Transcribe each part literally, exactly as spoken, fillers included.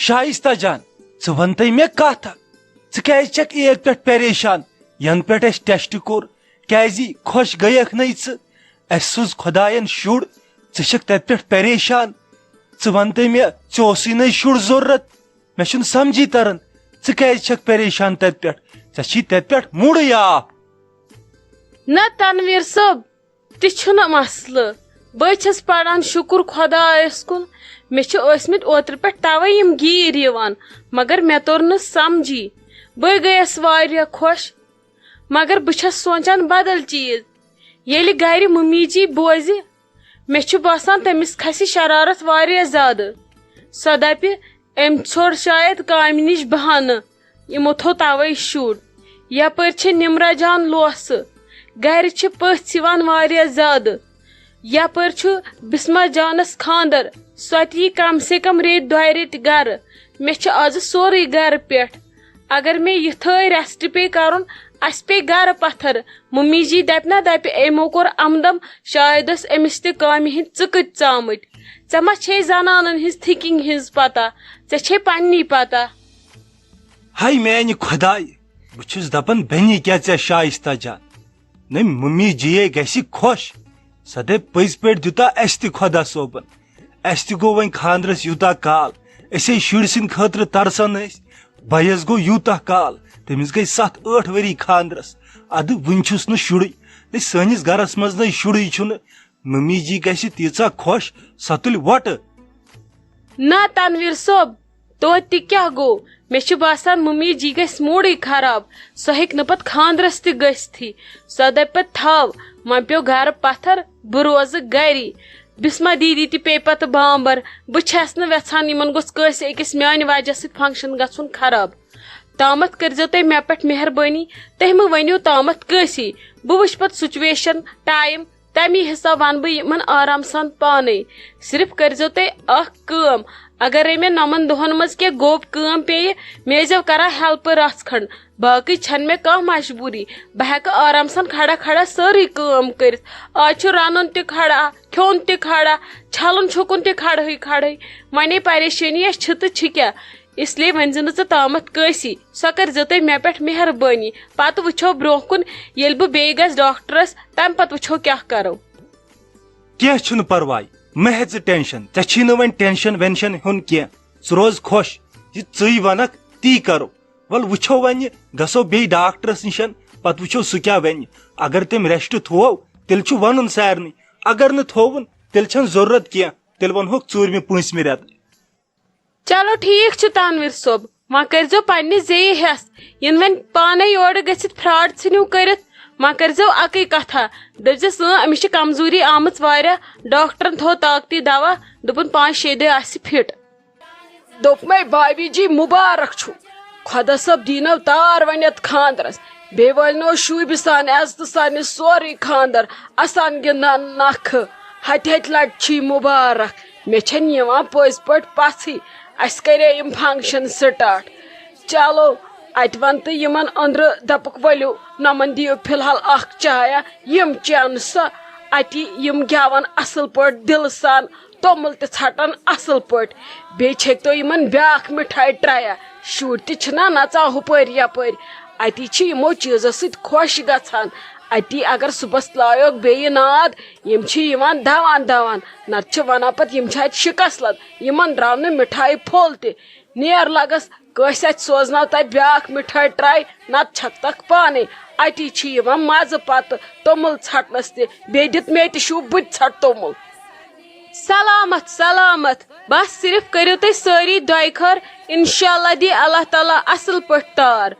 شائستہ جان، ژٕ وَن تَے مےٚ کَتھ اَکھ۔ ژٕ کیٛازِ چھَکھ عیٖد پٮ۪ٹھ پریشان، یَنہٕ پٮ۪ٹھ اَسہِ ٹیسٹ کوٚر؟ کیٛازِ خۄش گٔیَکھ نَے ژٕ؟ اَسہِ سوٗز خۄدایَن شُر، ژٕ چھَکھ تَتہِ پٮ۪ٹھ پریشان۔ ژٕ وَن تَے مےٚ، ژےٚ اوسُے نَے شُر ضروٗرت؟ مےٚ چھُنہٕ سَمجھی تَران، ژٕ کیٛازِ چھَکھ پریشان تَتہِ پٮ۪ٹھ؟ ژےٚ چھی تَتہِ پٮ۪ٹھ موٗڈٕے آف۔ نہ تنویر صٲب، تہِ چھُنہٕ مسلہٕ۔ بہٕ چھَس پران، شُکُر خۄدایَس کُن۔ مےٚ چھِ ٲسمٕتۍ اوترٕ پٮ۪ٹھ تَوَے یِم گیٖرۍ یِوان، مگر مےٚ توٚر نہٕ سَمجھی۔ بہٕ گٔیَس واریاہ خۄش، مگر بہٕ چھَس سونٛچان بدل چیٖز۔ ییٚلہِ گَرِ مُمی جی بوزِ، مےٚ چھُ باسان تٔمِس کھسہِ شرارت واریاہ زیادٕ۔ سۄ دَپہِ، أمۍ ژھوٚر شاید کامہِ نِش بہانہٕ، یِمو تھوٚو تَوَے شُر۔ یَپٲرۍ چھِ نِمرا جان لوسہٕ، گَرِ چھِ پٔژھۍ یِوان واریاہ زیادٕ۔ یَپٲرۍ چھُ بِسما جانَس خانٛدر، سۄ تہِ یی کم سے کم ریٚتۍ دۄیہِ ریٚتۍ گَرٕ۔ مےٚ چھُ آزٕ سورُے گَرٕ پٮ۪ٹھ۔ اگر مےٚ یِتھٲے ریسٹ پیٚیہِ کَرُن، اَسہِ پیٚیہِ گَرٕ پَتھر۔ مُمی جی دَپہِ نا دَپہِ، أمو کوٚر اَمہٕ دَم، شاید ٲس أمِس تہِ کامہِ ہِنٛدۍ ژٕکٕتۍ ژامٕتۍ۔ ژےٚ ما چھے زنانن ہٕنٛز تھِنکِنگ ہٕنٛز پتہ؟ ژےٚ چھے پننی پتہ۔ ہاے میانہِ خۄدایہِ، بہٕ چھُس دپان بنہِ کیٛاہ ژےٚ شایستہ جان؟ نٔمۍ مُمی جیے گژھِ خۄش۔ سۄ دپہِ پٔزۍ پٲٹھۍ دیُتا اسہِ تہِ خۄدا صٲبن۔ اسہِ تہِ گوٚو وۄنۍ خاندرس یوٗتاہ کال۔ أسے شُرۍ سٕنٛدِ خٲطرٕ ترسان ٲسۍ۔ بھیَس گوٚو یوٗتاہ کال۔ تٔمِس گٔے ستھ ٲٹھ ؤری خاندرس۔ ادٕ وُنہِ چھُس نہٕ شُرُے۔ نہ سٲنِس گرس منٛز نَے شُرُے چھُنہٕ۔ مُمی جی گژھِ تیٖژاہ خۄش، سۄ تُلہِ وۄٹہٕ۔ نہ تنویر صٲب، توتہِ تہِ کیٛاہ گوٚو؟ مےٚ چھُ باسان مُمی جی گژھِ موٗڈٕے خراب۔ سۄ ہیٚکہِ نہٕ پتہٕ خاندرس تہِ گٔژھتھٕے۔ سۄ دپہِ پتہٕ، تھاو، وۄنۍ پیوٚو گرٕ پتھر، بہٕ روزٕ گری۔ بسمہ دیدی تہِ پیٚیہِ پتہٕ بامبر۔ بہٕ چھس نہٕ وٮ۪ژھان یِمن گوٚژھ کٲنٛسہِ أکِس میانہِ وجہ سۭتۍ فنکشن گژھُن خراب۔ تامتھ کٔرزیو تُہۍ مےٚ پٮ۪ٹھ مہربٲنی۔ تُہۍ مہٕ ؤنِو تامتھ کٲنٛسی۔ بہٕ وٕچھٕ پتہٕ سچویشن، ٹایم، تمی حساب ونہٕ بہٕ یِمن آرام سان پانے۔ صرف کٔرزیو تُہۍ اکھ کٲم، اگرے مےٚ نۄمن دۄہن منٛز کینٛہہ گوٚب کٲم پیٚیہِ، مےٚ ٲسۍزیو کران ہیلپ رژھ کھنڈ۔ باقٕے چھنہٕ مےٚ کانٛہہ مجبوٗری۔ بہٕ ہیٚکہٕ آرام سان کھڑا کھڑا سٲرٕے کٲم کٔرِتھ۔ آز چھُ رنُن تہِ کھڑا، کھیوٚن تہِ کھڑا، چھلُن چھُکُن تہِ کھڑہٕے کھڑہٕے۔ وۄنۍ پریشٲنی اَسہِ چھِ تہٕ چھِ کیٛاہ؟ اس لیے ؤنۍ زِ نہٕ ژٕ تامتھ کٲنٛسی۔ سۄ کٔرزیو تُہۍ مےٚ پٮ۪ٹھ مہربٲنی۔ پتہٕ وٕچھو برونٛہہ کُن، ییٚلہِ بہٕ بیٚیہِ گژھٕ ڈاکٹرس، تمہِ پتہٕ وٕچھو کیٛاہ کرو۔ کینٛہہ چھُنہٕ پرواے، مہ ہےٚ ژٕ ٹینشن۔ ژےٚ چھی نہٕ وۄنۍ ٹینشن وینشن ہیوٚن کینٛہہ۔ ژٕ روز خۄش، یہِ ژٕے ونکھ تی کرو۔ ول وٕچھو وۄنۍ، گژھو بیٚیہِ ڈاکٹرس نِش، پتہٕ وٕچھو سُہ کیٛاہ ونہِ۔ اگر تٔمۍ ریسٹ تھوو، تیٚلہِ چھُ ونُن سارنٕے۔ اگر نہٕ تھووُن، تیٚلہِ چھنہٕ ضروٗرت کینٛہہ، تیٚلہِ ونہوکھ ژوٗرمہِ پوٗنٛژمہِ رٮ۪تہٕ۔ چلو ٹھیک چھُ تنویر صٲب، وۄنۍ کٔرزیو پننہِ زیٚیہِ ہٮ۪س، یِنہٕ وۄنۍ پانے یورٕ گٔژھِتھ فراڈ ژھٕنِو کٔرِتھ۔ وۄنۍ کٔرزیو اکٕے کتھا، دٔپزٮ۪س، اۭں، أمِس چھِ کمزوری آمٕژ واریاہ، ڈاکٹرن تھوٚو طاقتی دوا، دوٚپُن پانٛژھ شےٚ دۄہہِ آسہِ فٹ۔ دوٚپمَے بابی جی مُبارک چھُ، خۄدا صٲب دیٖنو تار وۄنۍ یَتھ خانٛدرَس، بیٚیہِ وٲلۍ نو شوٗبہِ سان عزتہٕ سان یہِ سورُے خانٛدر، اَسان گِنٛدان نَکھٕ۔ ہَتہِ ہَتہِ لَٹہِ چھی مُبارک، مےٚ چھَنہٕ یِوان پٔزۍ پٲٹھۍ پَژھٕے، اَسہِ کَرے یِم فنٛکشن سٹارٹ۔ چلو، اَتہِ وَن تہٕ یِمَن أنٛدرٕ دَپُکھ ؤلِو نۄمَن دِیِو فی الحال اَکھ چایا، یِم چٮ۪ن سۄ۔ اَتی یِم گٮ۪وَن اَصٕل پٲٹھۍ دِلہٕ سان، توٚمُل تہِ ژھٹن اصل پٲٹھۍ۔ بیٚیہِ چھکۍ تو یِمن بیاکھ مِٹھٲے ٹرٛایا۔ شُرۍ تہِ چھِنہ نژان ہُپٲرۍ یپٲرۍ۔ اتی چھِ یِمو چیٖزو سۭتۍ خۄش گژھان۔ اتی اگر صُبحس لایوکھ بیٚیہِ ناد، یِم چھِ یِوان دوان دوان۔ نتہٕ چھِ ونان پتہٕ یِم چھِ اتہِ شکست لد۔ یِمن درٛاو نہٕ مِٹھایہِ پھوٚل تہِ۔ نیر لگس کٲنٛسہِ اتھِ سوزناو تتہِ بیاکھ مِٹھٲے ٹرٛاے، نتہٕ چھکتکھ پانے۔ اتی چھِ یِوان مزٕ پتہٕ توٚمُل ژھٹنس تہِ۔ بیٚیہِ دِتھ مےٚ تہِ شوٗب، بہٕ تہِ ژھٹہٕ توٚمُل۔ سلامت سلامت، بس صرف کٔرِو تُہۍ سٲری دۄیہِ خٲر، انشاءاللہ دی اللہ تعالیٰ اصل پٲٹھۍ تار۔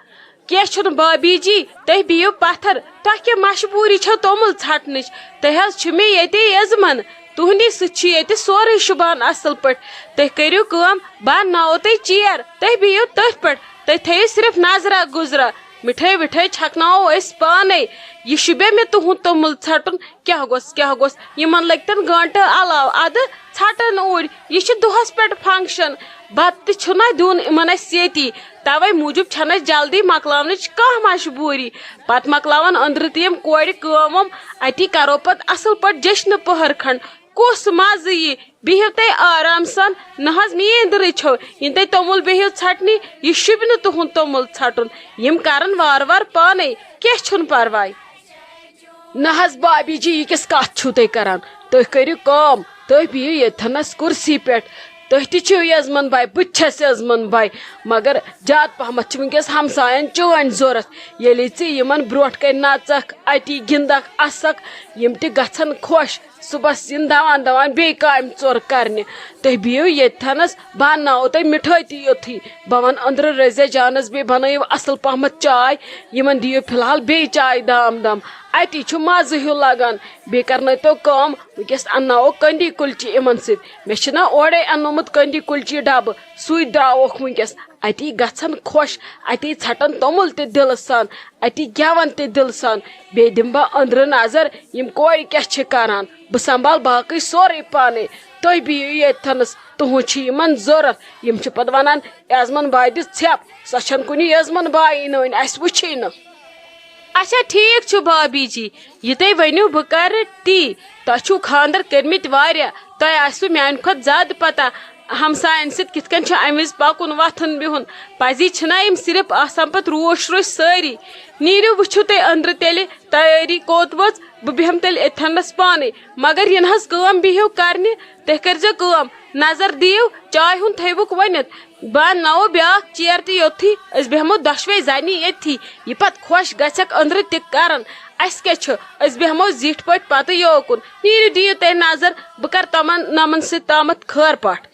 کینٛہہ چھُنہٕ بابی جی، تُہۍ بِہِو پتھر، تۄہہِ کیٛاہ مجبوٗری چھو توٚمُل ژھٹنٕچ؟ تُہۍ حظ چھِو مےٚ ییٚتے یزمن، تُہنٛدی سۭتۍ چھُ ییٚتہِ سورُے شوٗبان اصل پٲٹھۍ۔ تُہۍ کٔرِو کٲم، بہٕ انناوو تۄہہِ چیر، تُہۍ بِہِو تٔتھۍ پٮ۪ٹھ، تُہۍ تھٲیِو صرف نظرا گُزرا۔ مِٹھٲے وِٹھٲے چھکناوو أسۍ پانے۔ یہِ شوٗبیا مےٚ تُہُنٛد توٚمُل ژھٹُن؟ کیٛاہ گوٚژھ، کیٛاہ گوٚژھ؟ یِمن لٔگۍ تن گٲنٹہٕ علاوٕ ادٕ ژھٹن اوٗرۍ۔ یہِ چھُ دۄہس پٮ۪ٹھ فنکشن، بتہٕ تہِ چھُنہ دیُن یِمن اَسہِ ییٚتی۔ توے موٗجوٗب چھنہٕ اَسہِ جلدی مۄکلاونٕچ کانٛہہ مجبوٗری۔ پتہٕ مۄکلاون أنٛدرٕ تہِ یِم کورِ کٲم وٲم، اتی کرو پتہٕ اصل پٲٹھۍ جشنہٕ پٔہر کھنڈ۔ کُس مزٕ یی؟ بِہِو تُہۍ آرام سان، نہ حظ میٲنۍ دٕرٕے چھو، یِن تُہۍ توٚمُل بِہِو ژھٹنہِ، یہِ شوٗبہِ نہٕ تُہُنٛد توٚمُل ژھٹُن، یِم کرن وارٕ وارٕ پانے، کینٛہہ چھُنہٕ پرواے۔ نہ حظ بابی جی، یہِ کِس کتھ چھِو تُہۍ کران؟ تُہۍ کٔرِو کٲم، تُہۍ بِہِو ییٚتھنس کُرسی پٮ۪ٹھ۔ تُہۍ تہِ چھِو یزمن باے، بہٕ تہِ چھَس یزمن باے، مگر زیادٕ پہمتھ چھِ وٕنکیٚس ہمساین چٲنۍ ضوٚرتھ۔ ییٚلے ژٕ یِمن برونٛٹھ کنہِ نژکھ، اتی گِنٛدکھ، اسکھ، یِم تہِ گژھن خۄش۔ صُبحس یِن دوان دوان بیٚیہِ کامہِ ژور کرنہِ۔ تُہۍ بِہِو ییٚتھنس، بہٕ انناوو تۄہہِ مِٹھٲے تہِ یوٚتھٕے۔ بہٕ ونہٕ أنٛدرٕ رزیا جانس، بیٚیہِ بنٲیِو اصل پہمتھ چاے۔ یِمن دِیِو فی الحال بیٚیہِ چاے دام دام، اتی چھُ مزٕ ہیوٗ لگان۔ بیٚیہِ کرنٲوتو کٲم، وٕنکیٚس انناوو کٔنٛدی کُلچہِ یِمن سۭتۍ۔ مےٚ چھُنہ اورے اننومُت کٔنٛدی کُلچہِ ڈبہٕ، سُے درٛاووکھ وٕنکیٚس۔ اتی گژھن خۄش، اتی ژھٹن توٚمُل تہِ دِلہٕ سان، اتی گٮ۪ون تہِ دِلہٕ سان۔ بیٚیہِ دِمہٕ بہٕ أنٛدرٕ نظر، یِم کورِ کیٛاہ چھِ کران۔ بہٕ سنبھال باقٕے سورُے پانے۔ تُہۍ بِہِو ییٚتھنس، تُہُنٛد چھُ یِمن ضوٚرتھ۔ یِم چھِ پتہٕ ونان، "یزمن باے دِژ ژھٮ۪پ، سۄ چھنہٕ کُنہِ یزمن بایہِ نہٕ وۄنۍ، اسہِ وٕچھے نہٕ۔" اچھا، ٹھیٖک چھُ بابی جی، یہِ تُہۍ ؤنِو بہٕ کرٕ تی۔ تۄہہِ چھُو خانٛدر کٔرمٕتۍ واریاہ، تۄہہِ آسِوٕ میانہِ کھۄتہٕ زیادٕ پتہ ہمساین سۭتۍ کِتھ کٔنۍ چھُ امہِ وِزِ پکُن وۄتھُن بِہُن۔ پزی چھِنہ یِم صرف آسان پتہٕ روش روش سٲری۔ نیٖرِو وٕچھِو تُہۍ أنٛدرٕ تیٚلہِ تیٲری کوٚت وٲژ، بہٕ بیٚہمہٕ تیٚلہِ أتھٮ۪نس پانے۔ مگر یِنہٕ حظ کٲم بِہِو کرنہِ، تُہۍ کٔرۍزیو کٲم، نظر دِیِو، چاے ہُنٛد تھٲیوُکھ ؤنِتھ۔ بہٕ انناوو بیٛاکھ چیر تہِ یوٚتھٕے، أسۍ بیٚہمو دۄشوے زنہِ ییٚتھی۔ یہِ پتہٕ خۄش گژھٮ۪کھ أنٛدرٕ تہِ کرن۔ اسہِ کیٛاہ چھُ، أسۍ بیٚہمو زِٹھۍ پٲٹھۍ پتہٕ یوکُن۔ نیٖرِو دِیِو تُہۍ نظر، بہٕ کرٕ تِمن نمن سۭتۍ تامتھ خٲر پاٹھ۔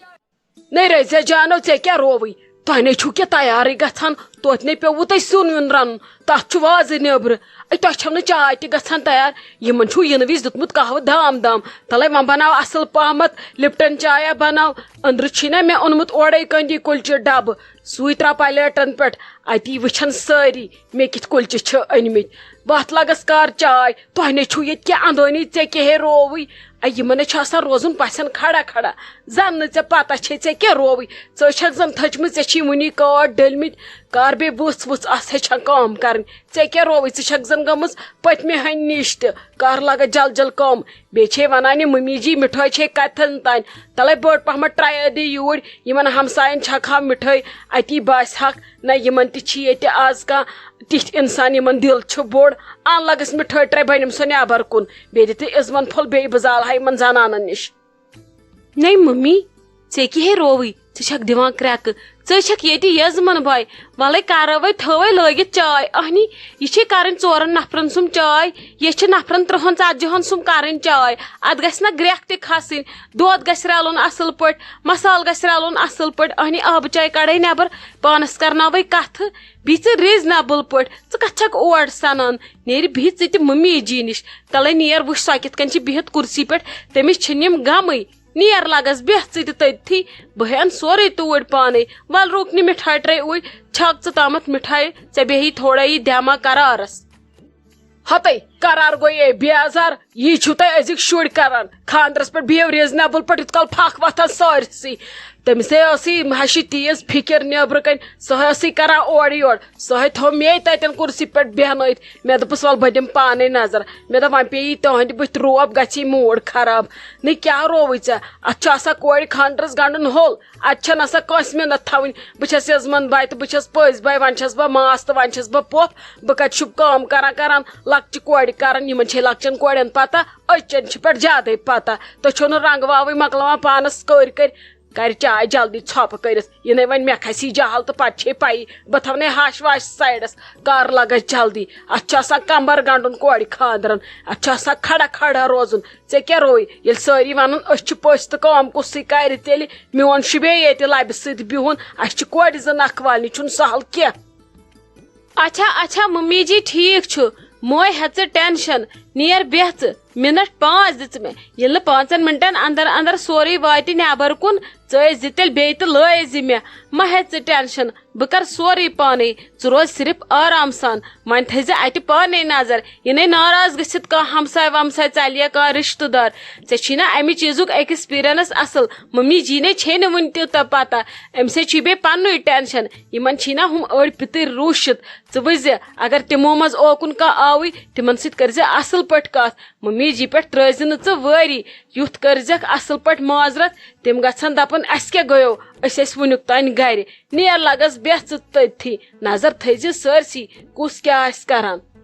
نے رزیا جانو، ژےٚ کیٛاہ رووٕے؟ تۄہہِ نے چھُو کینٛہہ تیارٕے گژھان، توتہِ نے پیوٚوُ تۄہہِ سیُن ویُن رنُن، تتھ چھُ وازٕ نیبرٕ۔ اے، تۄہہِ چھَو نہٕ چاے تہِ گژھان تیار، یِمن چھُو یِنہٕ وِزِ دیُتمُت قہوٕ دام دام۔ تلے وۄنۍ بناو اصل پہمتھ لپٹن چایا بناو۔ أنٛدرٕ چھُے نا مےٚ اوٚنمُت اورے کٔنٛدی کُلچہِ ڈبہٕ، سُے ترٛاو پلیٹن پٮ۪ٹھ، اتی وٕچھن سٲری مےٚ کِتھ کُلچہِ چھِ أنۍمٕتۍ۔ بہٕ اتھ لگس کر چاے، تۄہہِ نے چھُو ییٚتہِ کینٛہہ اندٲنی، ژےٚ کیٛاہ ہے رووٕے؟ اے، یِمن نے چھُ آسان روزُن پژھٮ۪ن کھڑا کھڑا۔ زن نہٕ ژےٚ پتہ چھے ژےٚ کیٛاہ رووٕے، ژٕ چھکھ زن تھٔچمٕژ، ژےٚ چھی وُنی کاٹھ ڈٔلمٕتۍ۔ کر بیٚیہِ وٕژھ وٕژھ، آس ہیٚچھان کٲم کرٕنۍ۔ ژےٚ کیٛاہ رووٕے، ژٕ چھکھ زن گٔمٕژ پٔتمہِ ہنہِ نِش تہِ۔ کر لگس جل جل کٲم۔ بیٚیہِ چھے ونان یہِ مٔمی جی مِٹھٲے چھے کتٮ۪ن تام۔ تلے بٔڑ پہمتھ ٹرٛاے دِ یوٗرۍ، یِمن ہمساین چھکھ ہا مِٹھٲے، اتی باسہِ ہکھ نہ یِمن تہِ چھِ ییٚتہِ آز کانٛہہ تِتھۍ انسان یِمن دِل چھُ بوٚڑ۔ ان لگس مِٹھٲے ٹرٛاے، بہٕ نِمہٕ سۄ نٮ۪بر کُن۔ بیٚیہِ دِ تہٕ عزمن پھوٚل، بیٚیہِ بہٕ زالہٕ ہا یِمن زنانن نِش۔ نٔے مٔمی، ژےٚ کیٛاہ ہے رووٕے؟ ژٕ چھکھ دِوان کرٛٮ۪کہٕ۔ ژٕ چھکھ ییٚتہِ یزمن باے۔ ولے کرو وے، تھٲوے لٲگِتھ چاے۔ اہنی، یہِ چھے کرٕنۍ ژورن نفرن سُم چاے۔ یہِ چھِ نفرن ترٛہن ژتجی ہن سُم کرٕنۍ چاے۔ اتھ گژھِ نہ گرٛٮ۪کھ تہِ کھسٕنۍ۔ دۄد گژھِ رلُن اصل پٲٹھۍ، مسالہٕ گژھِ رلُن اصل پٲٹھۍ۔ اہنی، آبہٕ چاے کڑے نٮ۪بر، پانس کرناوے کتھٕ۔ بیٚیہِ ژٕ reasonable پٲٹھۍ، ژٕ کتھ چھکھ اور سنان؟ نیرِ بِہِتھ ژٕ تہِ مٔمی جی نِش۔ تلے نیر وٕچھ سۄ کِتھ کٔنۍ چھِ بِہِتھ کُرسی پٮ۪ٹھ، تٔمِس چھِنہٕ یِم غمٕے۔ نیر لگس بیٚہہ ژٕ تہِ تٔتھی، بہٕ ہے انہٕ سورُے توٗرۍ پانے۔ ول رُکنہِ مِٹھایہِ ٹرٛے اوٗرۍ، چھکھ ژٕ تامتھ مِٹھایہِ، ژےٚ بیٚہی تھوڑا یہِ دٮ۪ماغ قرارس۔ ہتے قرار گوٚو یے بیزار، یی چھِو تُہۍ أزِکۍ شُرۍ کران۔ خانٛدرس پٮ۪ٹھ بِہِو reasonable پٲٹھۍ، یُتھ کال پھکھ وۄتھان سٲرسٕے۔ تٔمِس ہے ٲسٕے ہشہِ تیز فِکر نیبرٕ کنۍ، سۄ ہے ٲسٕے کران اورٕ یورٕ، سۄ ہے تھوٚو مے تتٮ۪ن کُرسی پٮ۪ٹھ بیہنٲیِتھ۔ مےٚ دوٚپُس، "ول بہٕ دِمہٕ پانے نظر۔" مےٚ دوٚپ، "وۄنۍ پیٚیہِ تُہنٛدِ بٕتھِ روب، گژھِ یہِ mood خراب۔" نہ کیٛاہ رووُے ژےٚ؟ اتھ چھُ آسان کورِ خانٛدرس گنٛڈُن ہوٚل، اتہِ چھنہٕ آسان کٲنٛسہِ مِنت تھاوٕنۍ۔ بہٕ چھس یزمن باے تہٕ بہٕ چھس پٔزۍ باے، وۄنۍ چھس بہٕ ماس تہٕ وۄنۍ چھس بہٕ پۄپھ۔ بہٕ کتہِ چھُس کٲم کران کران؟ لۄکچہِ کورِ کران، یِمن چھے لۄکچٮ۪ن کورٮ۪ن پتہ، أزچٮ۪ن چھِ پٮ۪ٹھ زیادے پتہ۔ تُہۍ چھِو نہٕ رنٛگہٕ واوٕے مۄکلاوان پانس کٔرۍ کٔرۍ۔ کرِ چاے جلدی ژھۄپہٕ کٔرِتھ، یہِ نے وۄنۍ مےٚ کھسی جہل تہٕ پتہٕ چھے پَیی، بہٕ تھاونے ہش وش سایڈس۔ کر لگس جلدی، اتھ چھُ آسان کمبر گنٛڈُن کورِ خانٛدرن، اتھ چھُ آسان کھڑا کھڑا روزُن۔ ژےٚ کیٛاہ رووُے؟ ییٚلہِ سٲری ونن أسۍ چھِ پٔژھۍ تہٕ کٲم کُسٕے کرِ تیٚلہِ؟ میون چھُ بیٚیہِ ییٚتہِ لبہِ سۭتۍ بِہُن، اسہِ چھِ کورِ زٕ نکھٕ والنہِ، چھُنہٕ سہل کینٛہہ۔ اچھا اچھا ممی جی، ٹھیٖک چھُ، مہٕ ہے ژٕ ٹینشن، نیر بیٚہہ ژٕ، منٹ پانٛژھ دِژٕ مےٚ، ییٚلہِ نہٕ پانٛژن منٹن اندر اندر سورُے واتہِ نٮ۪بر کُن، ژٕ ٲسۍ زِ تیٚلہِ بیٚیہِ تہٕ لٲیزِ مےٚ، مہ ہے ژٕ ٹینشن۔ بہٕ کرٕ سورُے پانے، ژٕ روز صرف آرام سان۔ وۄنۍ تھٲیزِ اتہِ پانے نظر، یہِ نے ناراض گٔژھِتھ کانٛہہ ہمساے ومساے ژلہِ یا کانٛہہ رشتہٕ دار۔ ژےٚ چھی نا امہِ چیٖزُک ایکسپیرینس اصل۔ ممی جی نے چھے نہٕ وُنہِ تیوٗتاہ پتہ، أمۍ سٕے چھی بیٚیہِ پننُے ٹینشن۔ یِمن چھی نا ہُم أڑۍ پِتٕرۍ روٗشِتھ۔ ژٕ وٕچھزِ، اگر تِمو منٛز اوکُن کانٛہہ آوٕے، تِمن سۭتۍ کٔرزِ اصل پٲٹھۍ کتھ۔ ممی جی پٮ۪ٹھ ترٲوزِ نہٕ ژٕ وٲری۔ یُتھ کٔرزٮ۪کھ اصل پٲٹھۍ معذرت، تِم گژھن دپُن، اسہِ کیٛاہ گٔیو، أسۍ ٲسۍ وُنیُک تام گرِ۔ نیر لگس بیٚہہ ژٕ تٔتھی، نظر تھٲیزِ سٲرسٕے، کُس کیٛاہ آسہِ کران۔